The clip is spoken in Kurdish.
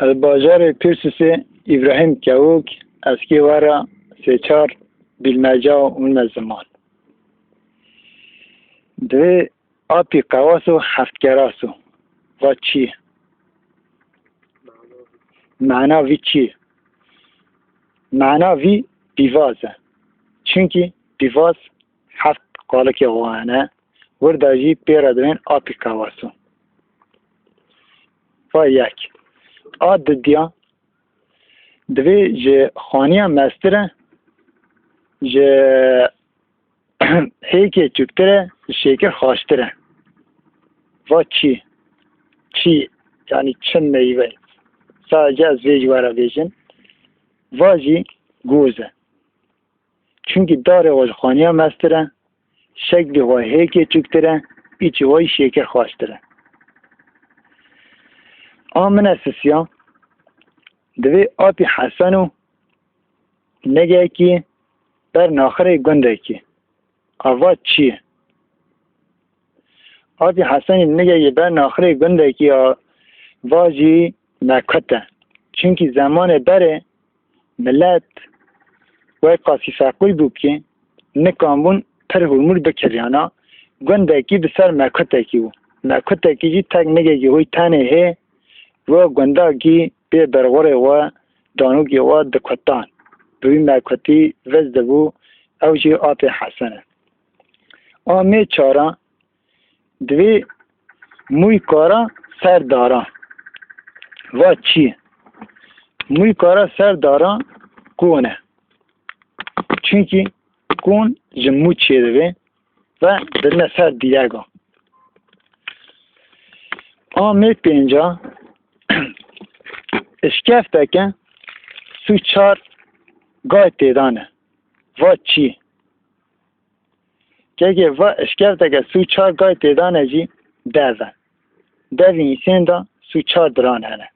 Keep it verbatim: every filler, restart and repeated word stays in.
Li bajarê Pîrsûsê Îbrahîm Kewok eskê we re sê çar bîlmeca û me ziman. Divê apî qewas û heftkeras û va çi ye? Mana vî çi ye? Mana vî pîvaz e. Çimkî pîvaz heft qalikê xwe hene. Wir de jî pê re divên apî qewas û. Va yek. A didiya divê ji xaniya mestir e, ji hêkê çûktir e, ji şêkir xaştir e. Va çi? Çi? Yanî çi meyve? Sadece ez vê ji we re bêjim. Va jî goz e. Çimkî darê xwe ji xaniya mestir e, şeklê xwe hêkê çûktir e, îçê xwe yî şêkir xaştir e. A min e sisiya, divê apî Hesen û nigekî ber naxirê gundekî. A va çi ye? Apî Hesenî nigekî ber naxirê gundekî a va jî mekut e. Çimkî zemanê berê milet wek qasî feqûr bû ki nikanbûn pir hûrmûr bikiryana. Gundekî bi ser mekutekî bû. Mekutekî jî tek nigekî xwe yî tenê hê, wa gundakî pê berxurê xwe, danûkê xwe dikutan. Bi wî mekutî viz dibû, ew jî apê Hesen e. A mê çara, divê mûy kara ser dara. Va çi ye? Mûy kara ser dara kûn e. Çimkî kûn ji mû çêdibê ve didine ser dîrega. A mê pênca, işkefteke sî û çar gay têdan e. Va çi ye? Kekê va işkefteke sî û çar gay têdan e jî dev e. Devî însên de sî û çar diran hene.